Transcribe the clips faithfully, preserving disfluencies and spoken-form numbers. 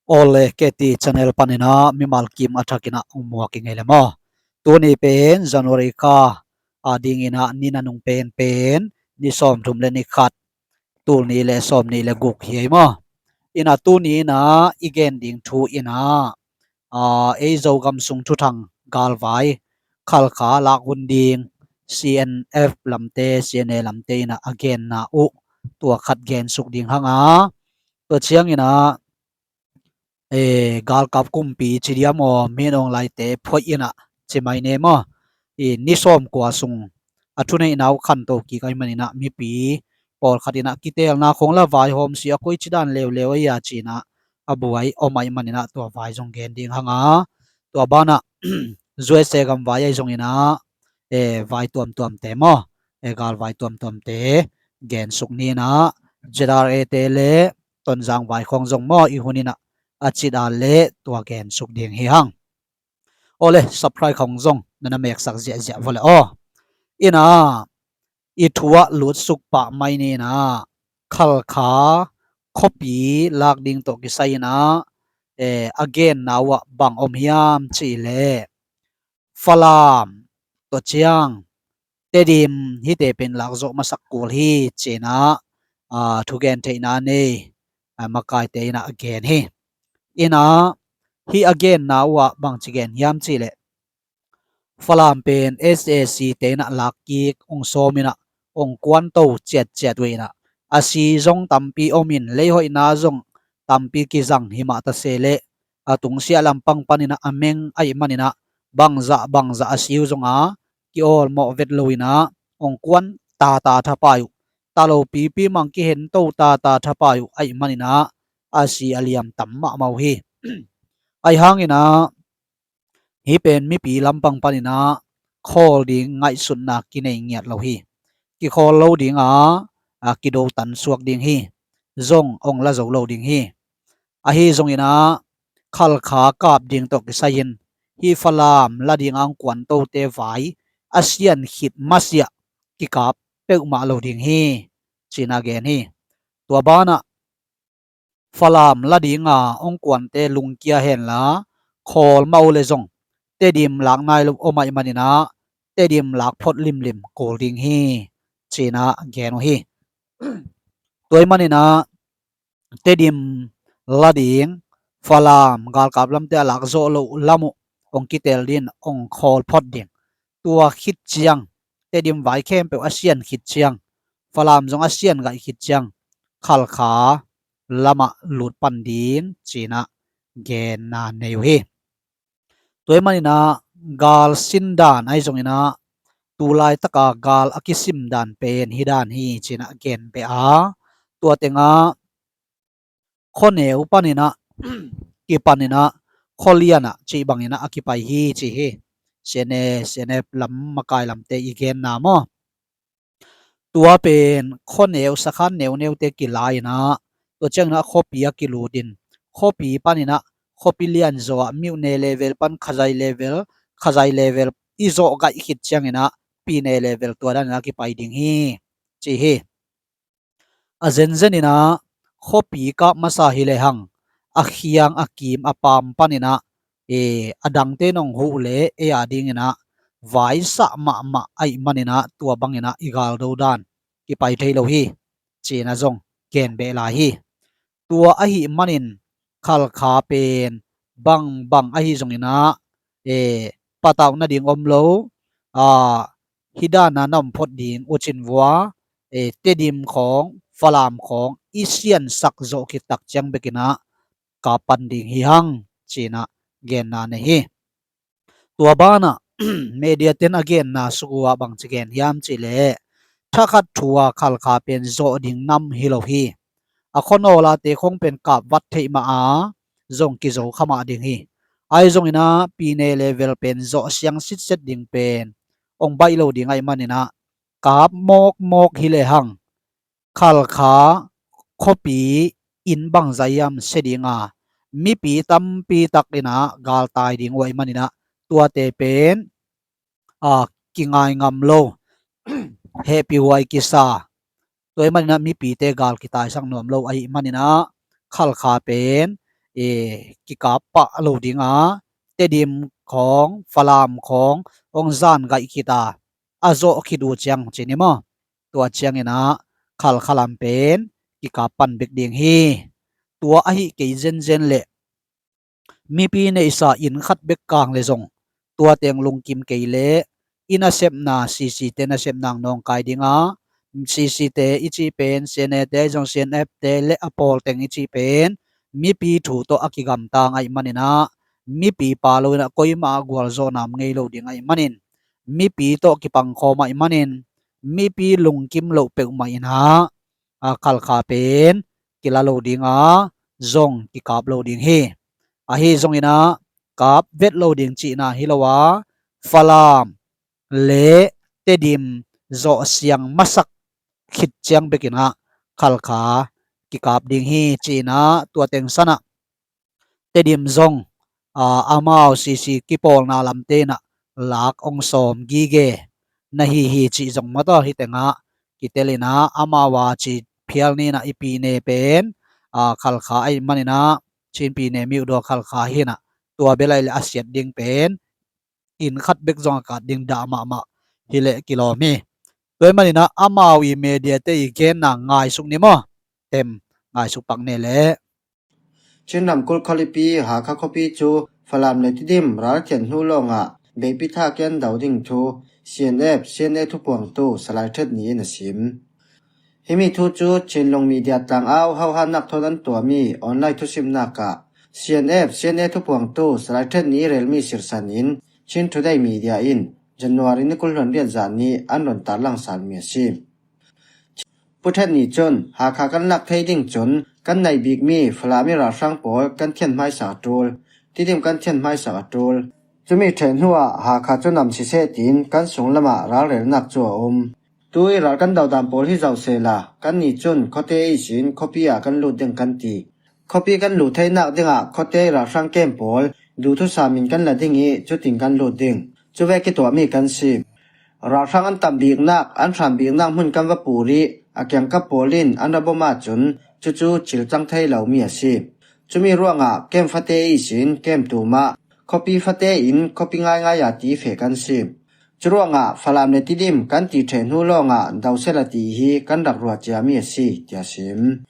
Awle, K T channel panin ah mimal kim a thakin ah hong muak ing ei le maw. Tuni pen January kha a dingin ah ni nanung penpen ni sawmthum le ni khat, tul nih le sawmnih le guk hi ei maw. Ina tuni ina i gen ding thu ina, aa, ei Zogam sung thuthang galvai Khalkha lak hun ding C N F lamte, C N A lamte ina a genna uh tua khat gen suk ding hang a, tua ciang ina, e, galkap kumpi ci diam aw, min awng laite phoih ina ci mai ne maw. I ni sawmkua sung a thuneihna uh khanto kik ahih manin ah mipi pawlkhat ina kiteelna khong la vaihawm si a, koici dan leuleu ei a ci ina a buai om ahih manin ah tua vai zong gen ding hang a, tua banah U S A gam vai ahi zong ina, e, vai tuamtuamte maw, e, galvai tuamtuamte gen suk ni ina, Z R A te le Tonzang vai khong zong maw i hun ina a cit a le tua gen suk ding hi hang. Awle, subscribe khong zong na na meksak ziahziah vawle aw. Ina i thu ah lutsuk pah mai ni ina, Khalkha khuapi lak ding tawh kisai ina, e, a genna uh ah bang om hiam cih le, Falam, tua ciang Tedim hihte pen lakzawh masak kul hi ci ina, a, thugen theihna nei, a, makaite ina a gen hi. Ina hih a genna uh ah bangci gen hiam cih le, Falam pen S A C te ina lakkik hong sawm ina hong kuanto ciatciat uh ina, a si zong tampi om in, leihoihna zong tampi kizang hi mah ta se le, a tungsiah lampang pan ina a meng ahih man ina bangzah bangzah a si uh zong a kiawlmawh vet lo ina hong kuan tata thapai uh, talo pipi mang kihento tata thapai uh ahih man ina a si a liam tam mahmah uh hi. Ahi hang ina hih pen mipi lampang pan ina khawl ding ngaihsutna kinei ngiat lo hi. Kikhawl lo ding a, a, kido tan suak ding hi. Zong hong la zo lo ding hi. Ahi zong ina Khalkha kap ding tawh kisai in hih Falam la ding a hong kuantote vai a sian khit masiah kikap peuhmah lo ding hi ci ina gen hi. Tua banah Falam la ding a hong kuante lungkia hen la, khawl mah uh le zong Tedim lak nai lo om ahih man ina Tedim lak phot limlim kul ding hi ci ina gen uh hi. Tua ahih man ina Tedim la ding, Falam galkap lamte a lakzawh loh lam uh hong kiteel ding, hong khawl phot ding. Tua khit ciang Tedim vai khempeuh a sian khit ciang, Falam zong a sian gaih khit ciang, Khalkha lamah lut pan ding ci ina genna nei uh hi. Tua ahih man ina gal sin dan ahi zong ina, tu laitaka gal a kisim dan pen hih dan hi ci ina gen beh a, tua teng ah khuaneu pan ina kipan ina khualian ah cih bang ina a kipai hi ci hi. C N A, C N F lam makai lamte i genna maw. Tua pen khuaneu sakhan neuneute kila ina, tua ciang ina khuapi a kilut in, khuapi pan ina khuapi lian zaw ah Myone level pan Khazai level, Khazai level i zawh gaih khit ciang ina Pyine level tua dan ina kipai ding hi ci hi. A zenzen ina khuapi kap masa hi le hang, a khiang a kim a paam pan ina, e, a dangte nong huh le ei a ding ina vaisah mahmah ahih man ina tua bang ina i galdo dan kipai thei lo hi ci ina zong gen beh lai hi. Tua ahih manin Khalkha pen bangbang ahi zong ina, e, patauh nading om lo, a, hih dan a na om phot ding uh cin vua, e, Tedim khawng, Falam khawng i siansak zawh khit tak ciang bek ina kap pan ding hi hang ci ina genna nei hi. Tua banah media ten a genna suk uh ah bangci gen hiam cih leh, thakhat thu a Khalkha pen zawh ding nam hi lo hi. A khuanawl a te khawng pen kap vat theih mah a zong kizo kha mah ding hi. Ahi zong ina Pyine level pen zawh siang sitset ding pen hong baih lo ding ahih man ina kap mawkmawk hi le hang, Khalkha khuapi inn bangzah hiam sia ding a, mipi tampi tak ina galtai ding uh ahih man ina tuate pen, a, kingai ngam lo, hehpihhuai kisa, tua ahih man ina mipite gal kitaisak nuam lo ahih man ina Khalkha pen eh, kikap pah lo ding a, Tedim khawng, Falam khawng hong zan gaih khit a, a zawh khit uh ciang ci ni maw? Tua ciangin ah Khalkha lam pen kikap pan bek ding hi. Tua ahi kei zenzen leh mipi neihsa inn khat bek kang le zong tua teng lungkim kei leh i nasepna, CC te nasepna nawngkai ding a, CC te i cih pen, CNA te zong, CNF te le a pawl teng i cih pen mipi thu tawh a kigamtang ahih manin ah, mipi pha lo in ah koimah a gualzawhna om ngei lo ding ahih manin, mipi tawh kipangkhawm ahih manin, mipi lungkim loh peuhmah in ah, a, Khalkha pen kila lo ding a, zong kikap lo ding hi. Ahi zongin ah kap vet lo ding cihna hi lo a, Falam le Tedim zawh siang masak khit ciang bekin ah Khalkha kikap ding hi ci-in ah, tua teng san ah Tedim zong, a, amau CC kipawlna lamte in ah lak hong sawm gige na hi hi cih zong maw, tua hi teng ah kitel in ah, amau a ci phial ni in ah i pyine pen, a, Khalkha ahih manin ah, Chin pyine Myo Daw Khalkha hi in ah, tua bel ahih leh a siat ding pen inn khat bek zong a kat ding dah mahmah hi leh kilawm hi. Tua ahih manin ah amau i media te i genna ngaisuk ni maw? Tem, ngaisuk pak ni leh. Chin ramkulh khualipi Hakha khuapi cu Falam le Tidim ralthian hnu lawngah beipi tha kian do ding thu CNF, CNA thupuangtu Salai Ṭhet Ni in a sim. Himi thu cu Chinlung Media tlangau hohanak thawn an tuahmi online thusimnak ah CNF, CNA thupuangtu Salai Ṭhet Ni relmi sirsan in Chin Today Media in January ni kul hluan riat zan ni an run tarlang salmi a si. Pu Ṭhet Ni cun, Hakha kan lak thei ding cun kan naih bikmi Falam i ralhrang pawl kan thianhmaisak a ṭul, Tidim kan thianhmaisak a ṭul. Cumi ṭheh hnuah Hakha cu nam siseh tiin kan sunglamah ralrelnak cu a um. Tu i ral kan dodan pawl hi zoh sehla, kannih cun khuate ihsin khuapi ah kan lut ding kan ti. Khuapi kan lut theinak dingah khuate i ralhrang kem pawl duhthusam in kan la ding ih cutin kan lut ding. Cuvek i tuahmi kan si. Ralhrang an tambiknak, an hrambiknak hmun kan va pur ih a kiangkap pawl in an ra bom ahcun cucu cil cang thei lomi a si. Cumi ruangah kem fate ihsin kem tumah khuapi fate in khuapi ngaingai a ti feh kan si. Curuangah Falam le Tidim kan ti ṭheh hnu lawngah do sehla ti hi kan rak ruah ciami a si, tiah a sim.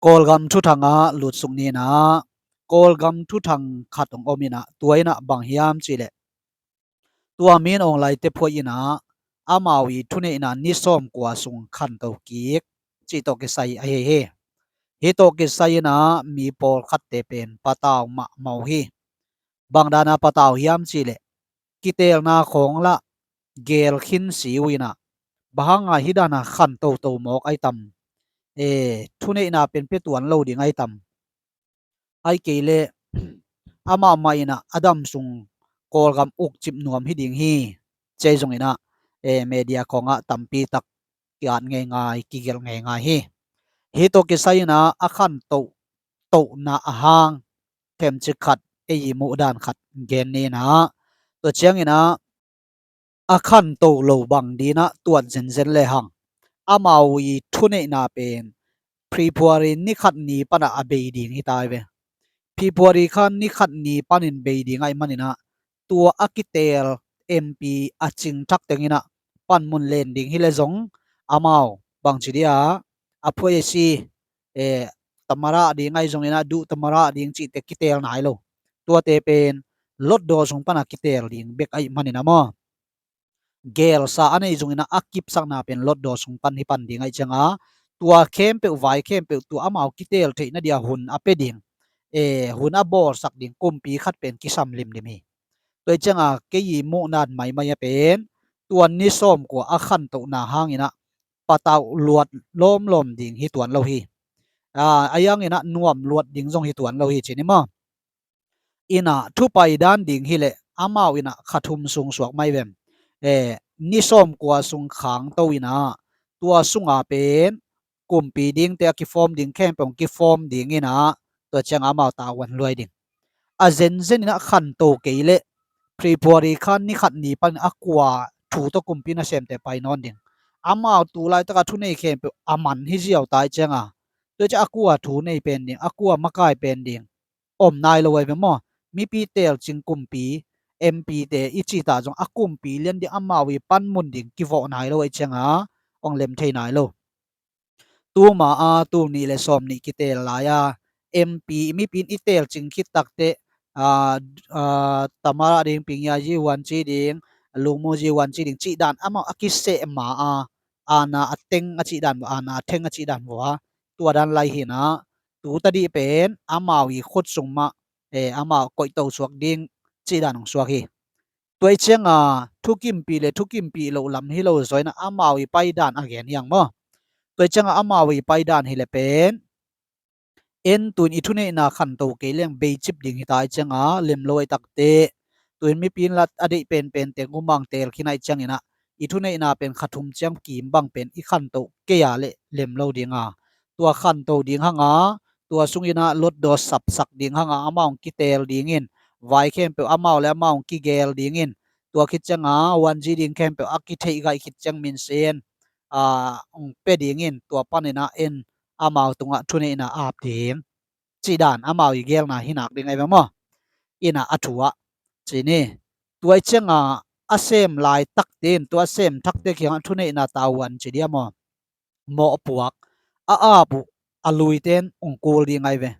Kawlgam thuthang ah lutsuk ni in ah, Kawlgam thuthang khat hong om in ah, tua in ah bang hiam cihleh, tua min online te phuai in ah amau i thuneihna ni sawmkua sung khanto kik cih tawh kisai ahi hi. Hih tawh kisai in ah mi pawlkhatte pen patau mahmah uh hi. Bang dan a patau hiam cihleh, kiteelna khawng lah geel khin si uh in ah, bang hang a hih dan a khan toto mawk ai tam? E, thuneihna pen pia tuan lo ding ai tam? Ai kei leh amah mah in ah a dam sung Kawlgam ukcip nuam hi ding hi, ci-a zong in ah, e, media khawng ah tampi tak ki-at ngeingai, kigelh ngeingai hi. Hih tawh kisai in ah a khan toh, tohna a hang themcik khat, ei i muh dan khat gen ni in ah, tua ciangin ah a khan to lo bang ding in ah tuat zenzen lehang, amau i thuneihna pen February ni khat ni pan ah a bei ding hi ta hi ve. February kha ni khat ni panin bei ding ahih manin ah, tua a kiteel M P a cing thak teng in ah panmun len ding hi leh zong, amau bangci dia a phuai a si, e, tamarah ding ahi zongin ah, duh tamarah ding cihte kiteel nai lo. Tuate pen lotdaw sung pan a kiteel ding bek ahih manin ah maw, geelsa a neih zongin ah a kipsakna pen lotdaw sung pan hi pan ding ahih ciangin, tua khempeuh, vai khempeuh, tua amau kiteel theihna dia hun a pia ding, e, hun a bawlsak ding kumpi khat pen kisam limlim hi. Tua ahih ciangin kei i muhna maimai a pen, tua ni sawmkua a khantohna hangin ah patau luat lawmlawm ding hi tuan lo hi. A, a hangin ah nuam luat ding zong hi tuan lo hi ci ni maw? In ah thupai dan ding hi leh amau in ah kha thum sung suak mai vem. E, ni sawmkua sung khangto in ah, tua sungah pen kumpi dingte a kifawm ding khempeuh kifawm ding in ah, tua ciangin amau tavuan luai ding. A zenzen in ah khanto kei leh February kha ni khat ni pan a kua thu tawh kumpi nasemte pai nawn ding. Amau tu laitak a thunei khempeuh a man hi ziau ta ahih ciangin, tua ciang a kua thu nei pen ding, a kua makai pen ding, om nai lo ahi ve maw? Mipi telcing kumpi, M P te i cih ta zong a kumpi lian ding amau i panmun ding kivawh nai lo ahih cianga hong lem thei nai lo. Tuma a tul nih le sawm nih kitel lai a M P mipi in i telcing khit takteh, aa, aa, Tamara ding, Pingyayi Huan ci ding, Lungmuyi Huan ci ding cih dan amau a kiseh ma a, aana a teng a cih dan vua, aana a theng a cih dan vua, tua dan lai hi in ah, tu tadih pen amau i khut sung mah, eh, amau koihto suak ding cih dan hong suak hi. Tua ahih cianga thukimpih le thukimpih loh lam hi lo zaw in ah amau i paidan a gen hi hang maw? Tua ahih cianga amau i paidan hi le pen, en tu-in i thuneihna khanto kei leng beicip ding hi ta ahih cianga lem lo ahih takteh, tu-in mipi in la a deih penpen teng humang teel khin ahih ciangin ah i thuneihna pen kha thum ciang kim bang pen i khanto kei a leh lem lo ding a, tua khanto ding hang a, tua sungin ah lotdaw sapsak ding hang a amau hong kiteel dingin, vai khempeuh amau le amau hong kigeel dingin, tua khit cianga Huanyi ding khempeuh a kitheih gaih khit ciang minsen, aa, hong pia dingin, tua panin ah en amau tungah thuneihna ap ding cih dan amau i geelna hi nak ding ahi ve maw? In ah a thu ah ci ni. Tua ahih cianga a sem laitakte in tua a sem thakte kiangah thuneihna tavuan ci dia maw? Mawhpuak a ap uh a luite in hong kul ding ahi ve.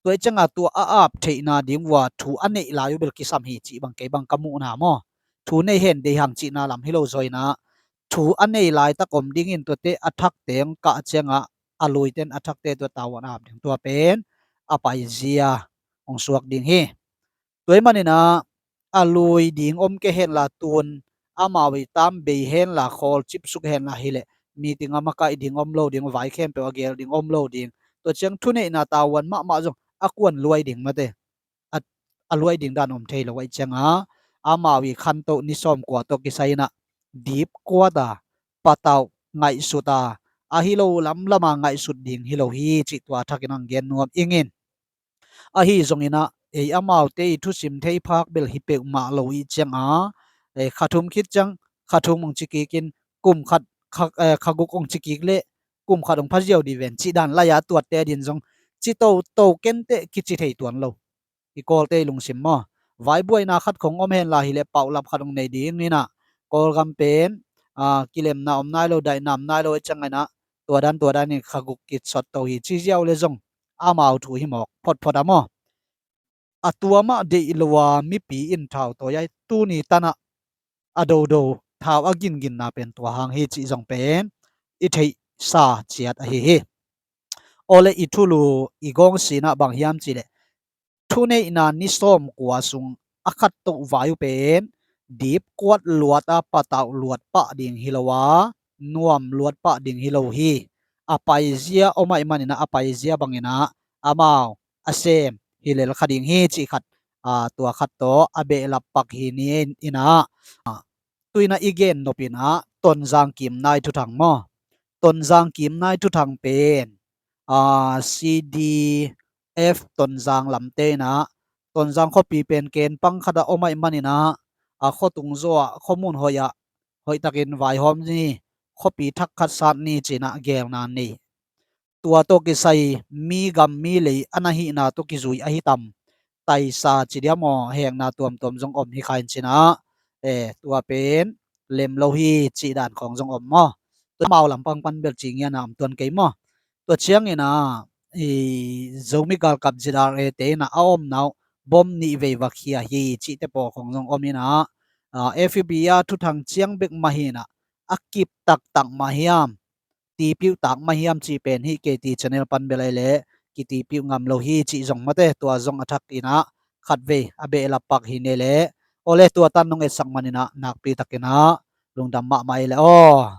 Tua ahih cianga tua a ap theihna ding vua thu a neih lai uh bel kisam hi cih bang kei bang ka muhna maw? Thu nei hen deih hang cihna lam hi lo zaw in ah, thu a nei laitak om dingin tuate a thakte hong kah ciangah a luite in a thakte tua tavuan a ap ding, tua pen a paizia hong suak ding hi. Tua ahih manin ah a lui ding om kei hen la, tu-in amau i tam bei hen la, khawl cipsuk hen la hi leh, meeting a makaih ding om lo ding, vai khempeuh a geel ding om lo ding. Tua ciang thuneihna tavuan mahmah zong a kuan luai ding mate, a, a luai ding dan om thei lo ahih cianga amau i khanto ni sawmkua tawh kisai in ah dipkuat a, patauh, ngaihsut a, ahi lo lamlam a ngaihsut ding hi lo hi cih tua thakin hong gen nuam ing in. Ahi zongin ah ei amaute i thusim thei phak bel hi peuhmah lo ahih cianga, eh, kha thum khit ciang kha thum hong ci kik in, kum khat kha, eh, kha guk hong ci kik leh kum khat hong pha ziau dih ven cih dan lai-a tuatte adin zong ci toto kenteh kici thei tuan lo. I Kawlte i lungsim maw? Vaibuaina khat khong om hen la hi leh paulap khat hong nei ding in ah, Kawlgam pen, aa, kilemna om nai lo, daihna om nai lo ahih ciangin ah tua dan tua dan in kha guk kisot to hi ci ziau le zong amau thu hi mawk photphot a maw? A tua mah deih lo a mipi in thau tawi a, tuni tan ah a dodo thau a ginginna pen tua hang hi cih zong pen i theihsa ciat ahi hi. Awle i thulu i gawngsin ah bang hiam cih leh, thuneihna ni sawmkua sung a khat toh vai uh pen dipkuat luat a, patauh luat pah ding hi lo a, nuam luat pah ding hi lo hi. A paizia om ahih manin ah a paizia bangin ah amau a sem hi lel kha ding hi cih khat, aa, tua khat tawh a behlap pak hi ni in ah, aa, tu-in ah i gen nop in ah Tonzang Kimnai thuthang maw? Tonzang Kimnai thuthang pen, aa, C D F Tonzang lamte in ah Tonzang khuapi pen kenpang khat ah om ahih manin ah, a khuatung zaw ah khuamun hoih ah hoihtakin vaihawm ni, khuapi thak khat sat ni ci-in ah geelna nei. Tua tawh kisai mi gam mi lei a na hihna tawh kizui ahi tam, taisa ci dia maw, hengna tuamtuam zong om hi kha in ci-in ah, eh, tua pen lem lo hi cih dan khawng zong om maw? Tua amau lampang pan bel ci ngiana om tuan kei maw? Tua ciangin ah, i, Zomi galkap Z R A te in ah a omna uh bom nih vei va khia hi cihte pawl khawng zong om in ah, aa, F B I a thuthang ciang bek mah hi in ah, a kip taktak mah hiam, tipiuh tak mah hiam cih pen hih K T channel pan bel ahih leh kitipiuh ngam lo hi cih zong mate, tua zong a thak in ah khatvei a behlap pak hi ni leh. Awle tua tan nong etsak manin ah nakpi takin ah lungdam mahmah ei leh aw.